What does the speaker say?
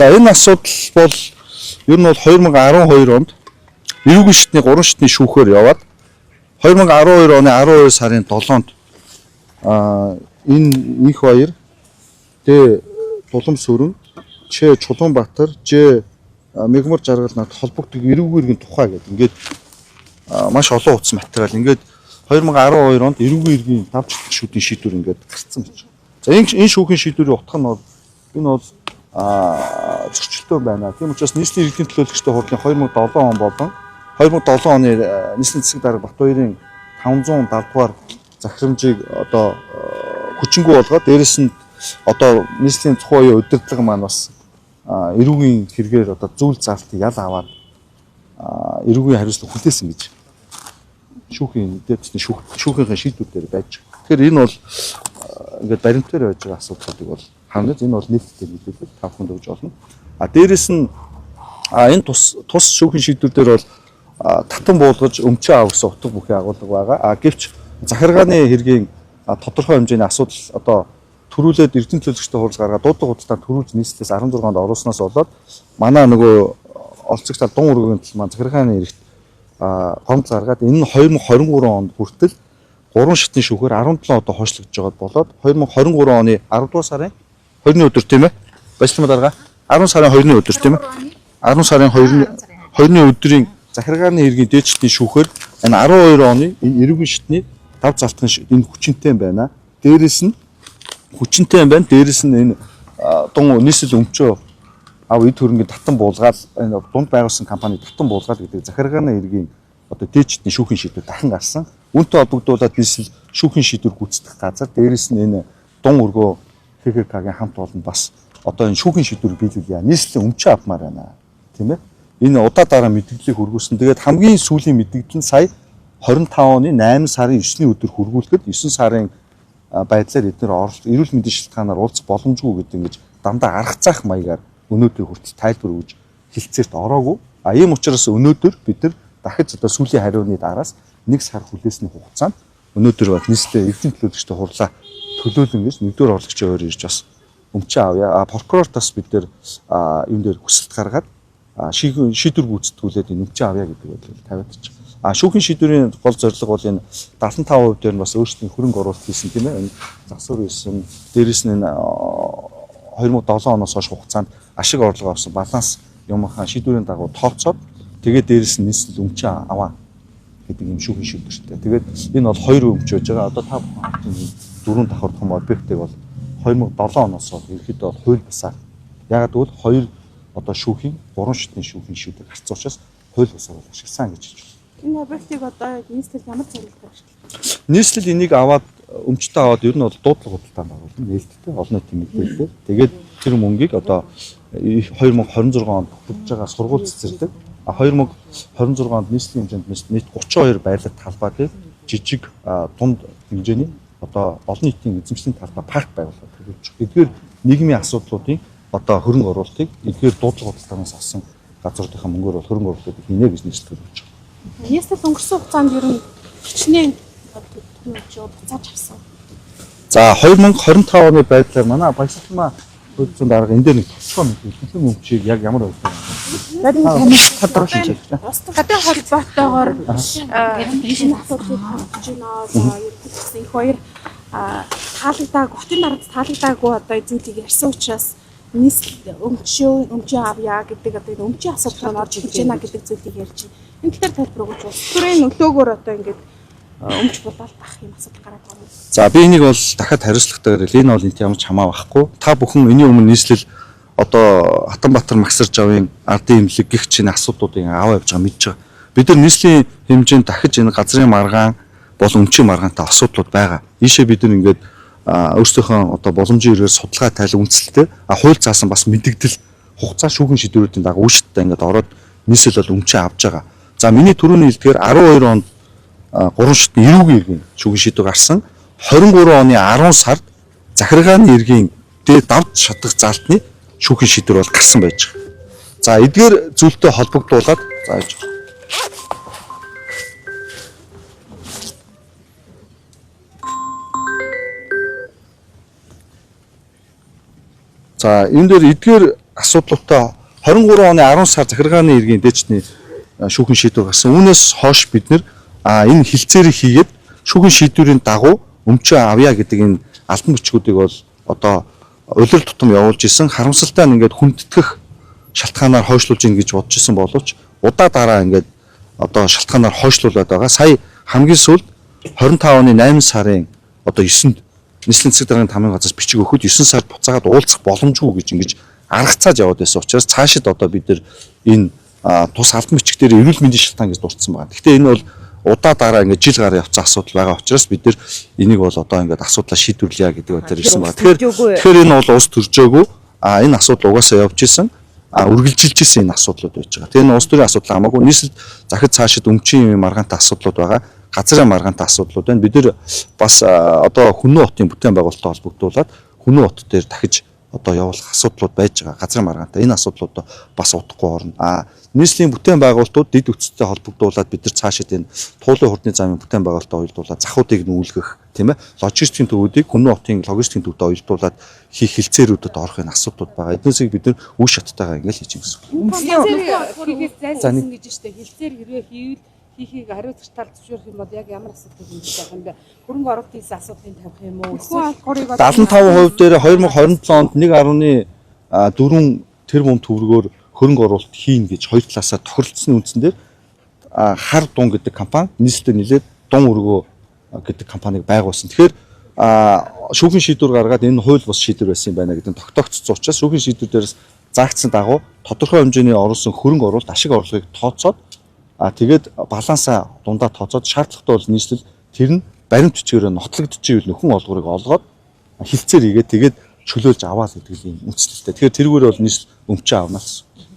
За энэ асуудал бол ер нь бол 2012 онд эрүүгийн шатны 3 шатны шүүхээр яваад 2012 оны 12 сарын 7-нд энэ инх баяр Д Дулам сүрэн Ч Чулуунбаатар Ж Мегмар жаргал нарт холбогддог эрүүгийн иргэн тухай гэдэг ингээд маш олон утас материал ингээд 2012 онд эрүүгийн иргэн давж чадах шүүдийн шийдвэр ингээд гарцсан гэж. За энэ шүүхийн шийдвэрийн утга нь бол энэ бол зөрчилтэй байна. Тийм учраас нийслэлийн иргэдийн төлөөлөгчдийн хурлын 2007 он болон 2007 оны нийслэлийн засаг дарга Батбаярын 570 дугаар захирамжийг одоо хүчингүй болгоод дээрэс нь одоо нийслэлийн тухайн үеийн удирдлага маань бас эрүүгийн хэрэгээр одоо зүйл залтыг ял аваад эрүүгийн хариуцлага хүлээсэн гэж шүүхийн дээдсний шүүхийнхээ шийдвэр дээр байж байгаа. Тэгэхээр энэ бол ингээд баримтаар байж байгаа асуудлуудыг бол харна. Энэ бол нийтдээ мэдээлэл та бүхэнд өгж болно. А дээрэс нь энэ тус шүүхийн шийдвэр дээр бол татан буулгаж өмчөө аав гэсэн утга бүхий агуулга байгаа. А гэвч захиргааны хэргийн тодорхой хэмжээний асуудал одоо төрүүлээд эрдэнэ төлөвчтэй хурал гаргаад дуудлага худалдаа төрүүлж нийслэлээс 16 онд оруулснаас болоод манай нөгөө олцогч тал дун өргөгийн тал маань захиргааны хэрэгт гомдол гаргаад энэ нь 2023 онд хүртэл 3 шатны шүүхээр 17 одоо хойшлогдож байгаад болоод 2023 оны 10 дугаар сарын 20-ны өдөр тийм ээ. Баярлалаа дарга. 10 сарын 20-ны өдөр тийм ээ. 10 сарын 20-ны өдрийн захиргааны хэргийн дээд шатны шүүхээр энэ 12 оны энэ эрүүгийн шатны тав залтхан энэ хүчинтэй байна. Дээрээс нь хүчинтэй юм байна. Дээрээс нь энэ дун нийслэл өмчөө ав эд хөрөнгөний татан буулгаад энэ дунд байгуулсан компани татан буулгаад гэдэг захиргааны хэргийн одоо дээд шатны шүүхийн шийдвэр дахин гарсан. Үүнтэй холбогдуулаад нийслэл шүүхийн шийдвэр гүйцэтгэх газар дээрээс нь энэ дун өргөө ХХК-гийн хамт олон бас одоо энэ шүүхийн шийдвэр биелүүлье. Нийслэлийн өмчөө авмаар байна. Тийм ээ. Энэ удаа дараа мэдээллийг хүргүүлсэн. Тэгээд хамгийн сүүлийн мэдээлэл нь сая 25 оны 8 сарын 9-ний өдөр хүргүүлэхэд 9 сарын байдлаар эдгээр оролт эрүүл мэндийн шалтгаанаар уулзах боломжгүй гэдэг ингэж дандаа арга заах маягаар өнөөдөр хүртэл тайлбар өгж хэлцээрт ороогүй. А ийм учраас өнөөдөр бид нар дахиж одоо сүүлийн хариуны дараас 1 сар хүлээсний хугацаанд өнөөдөр бол нийслэлийн эрдэнэ төлөөлөгчдийн хурлаа төлөөлөн гэж нэгдүгээр орлогчийн өөр ирж бас өмчөө авъя. А прокурорт бас бид нар энэ дээр хүсэлт гаргаад шийдвэр гүйцэтгүүлээд энэ өмчөө авъя гэдэг байдлаар тавиад ч. А шүүхийн шийдвэрийн гол зорилго бол энэ 75% дээр нь бас өөрсдийн хөрөнгө оруулалт хийсэн тийм ээ. Энэ засвар хийсэн. Дээрээс нь энэ 2007 оноос хойш хугацаанд ашиг орлого авсан баланс юмхаа шийдвэрийн дагуу тооцоод тэгээд дээрээс нь нийслэл өмчөө аваа гэдэг юм шүүхийн шийдвэртэй. Тэгээд энэ бол хоёр өмч байж байгаа. Одоо та бүхэн харж байгаа дөрвөн давхар том объектыг бол 2007 оноос бол ерөнхийдөө бол хууль бусаар. Яагаад гэвэл хоёр одоо шүүхийн гурван шатны шүүхийн шийдвэр гарсан учраас хууль бусаар бол ашигласан гэж хэлж байна. Энэ объектыг одоо нийслэл ямар зорилгоор ашиглах вэ? Нийслэл энийг аваад өмчтөө аваад ер нь бол дуудлага худалдаанд оруулна нээлттэй олон нийтийн мэдээлэлээр. Тэгээд тэр мөнгийг одоо 2026 онд тогтож байгаа сургууль цэцэрлэг 2026 онд нийслэлийн хэмжээнд нийт 32 байрлал талбай дээр жижиг дунд хэмжээний одоо олон нийтийн эзэмшлийн талбай парк байгуулахад төлөвлөж байгаа. Эдгээр нийгмийн асуудлуудын одоо хөрөнгө оруулалтыг эдгээр дуудлага худалдаанаас авсан газруудынхаа мөнгөөр бол хөрөнгө оруулалтыг хийнэ гэж нийслэл төлөвлөж байгаа. Нийслэл өнгөрсөн хугацаанд ер нь хичнээн төлөвлөж буцааж авсан. За 2025 оны байдлаар манай Баясгалмаа хууль зүйн дарга энэ дээр нэг тодорхой мэдээлэл өмчийг яг ямар байдлаар За энэ таныг тодруулж байна. Гадын холбоотойгоор энэ асуудлыг тогтож байна. Ерөнхийдөө их хоёр таалагдаагүй, хотын даргад таалагдаагүй одоо зүйлийг ярьсан учраас нийслэл өмчөө авъя гэдэг одоо энэ өмчийн асуудал руу орж ирж байна гэдэг зүйлийг ярьж байна. Энэ тал дээр тайлбар өгөөч. Улс төрийн нөлөөгөөр одоо ингээд өмч булаалт авах юм асуудал гараад байгаа юм. За би энийг бол дахиад хариуцлагатайгаар хэлье. Энэ бол энэт ямар ч хамаа байхгүй. Та бүхэн энэний өмнө нийслэл одоо Хатанбаатар Магсаржавын ардын эмнэлэг гих чинь асуудлуудыг аваа явж байгаа мэдж байгаа. Бид нар нийслэлийн хэмжээнд дахиж энэ газрын маргаан болон өмчийн маргаантай асуудлууд байгаа. Ийшээ бид нар ингээд өөрсдийнхөө одоо боломжийн хэрээр судалгаа тайлан үндэслэлтэй хууль заасан бас мэдэгдэл хугацаа шүүхэн шийдвэрүүдийн дагуу үүшилттэй ингээд ороод нийслэл бол өмчөө авч байгаа. За миний түрүүний хэлдгээр 12 онд 3 шатны эрүүгийн иргэн шүүхийн шийдвэр гарсан. 23 оны 10 сард захиргааны иргэн дээд давд шатах залтны шүүхийн шийдвэр бол гарсан байж байгаа. За эдгээр зүйлтэй холбогдуулаад за яж. За энэ дээр эдгээр асуудлуудтай 23 оны 10 сар захиргааны иргэний дээчний шүүхэн шийдвэр гарсан. Үүнээс хойш бид нэр энэ хилцээрийг хийгээд шүүхэн шийдвэрийн дагуу өмчөө авъя гэдэг энэ албан бичгүүдийг бол одоо улирал тутам явуулж исэн. Харамсалтай нь ингээд хүндэтгэх шалтгаанаар хойшлуулж ийн гэж бодож исэн боловч удаа дараа ингээд одоо шалтгаанаар хойшлуулад байгаа. Сая хамгийн сүүлд 25 оны 8 сарын одоо 9-нд нийслэлийн засаг даргын тамын газраас бичиг өгөхөд 9 сард буцаагаад уулзах боломжгүй гэж ингэж аргацааж яваад байсан учраас цаашид одоо бид нар энэ тус албан бичиг дээр эрүүл мэндийн шалтгаан гэж дурдсан байна. Гэхдээ энэ бол удаа дараа ингээд жил гарan явцсан асуудал байгаа учраас бид нар энийг бол одоо ингээд асуудлаа шийдвэрлэе гэдэг байдлаар ирсэн байна. Тэгэхээр энэ бол улс төржөөгүй. Энэ асуудал угаасаа явж исэн. Үргэлжилж исэн энэ асуудлууд байж байгаа. Тэгээ энэ улс төрийн асуудал хамаагүй нийслэлд захид цаашид өмчийн юм маргаантай асуудлууд байгаа. Газрын маргаантай асуудлууд байна. Бид нар бас одоо Хүннү хотын бүтээн байгуулалттай холбогдуулаад Хүннү хот дээр дахиж одоо явуулах асуудлууд байж байгаа. Газрын маргаантай энэ асуудлууд бас удахгүй орно. Нийслэлийн бүтээн байгуулалтууд дэд үтстэй холбогдуулаад бид нар цаашид энэ туулын хурдны замын бүтээн байгуулалтаа уялдуулаад захуудыг нүүлгэх, тийм логистикийн төвүүдийг Хүннү хотын логистикийн төвтэй уялдуулаад хийх хилцээрүүдэд орох энэ асуудлууд байгаа. Эднээсийг бид нар үе шаттайгаа ингээл хийж байгаа гэсэн. Хийхээс зайлсхийсэн гэж штэ хилцээр хэрвээ хийвэл хийхийг хариуцагч тал зөвшөөрөх юм бол яг ямар асуудал үүсэх байх юм бэ? Хөрөнгө оруулалт хийсэн асуудлыг тавих юм уу? Хүн алгуурыг 75% дээр 2027 онд 1.4 тэрбум төгрөгөөр хөрөнгө оруулалт хийнэ гэж хоёр талаасаа тохиролцсны үндсэн дээр хар дун гэдэг компани нийслэлтэй нилээд дун өргөө гэдэг компанийг байгуулсан. Тэгэхээр шүүхийн шийдвэр гаргаад энэ хууль бус шийдвэр байсан юм байна гэдэг нь тогтоогдсон учраас шүүхийн шийдвэр дээрээс заагдсан дагуу тодорхой хэмжээний оруулсан хөрөнгө оруулалт ашиг орлогыг тооцоод тэгээд балансаа дундаа тооцоод шаардлагатай бол нийслэл тэр нь баримт бичгээрээ нотлогдчихвэл нөхөн олгорыг олгоод хилцээр хийгээд тэгээд чөлөөлж аваа л гэдэг л юм үндслэлтэй. Тэгэхээр тэрүүгээр бол нийслэл өмчөө авна л гэсэн.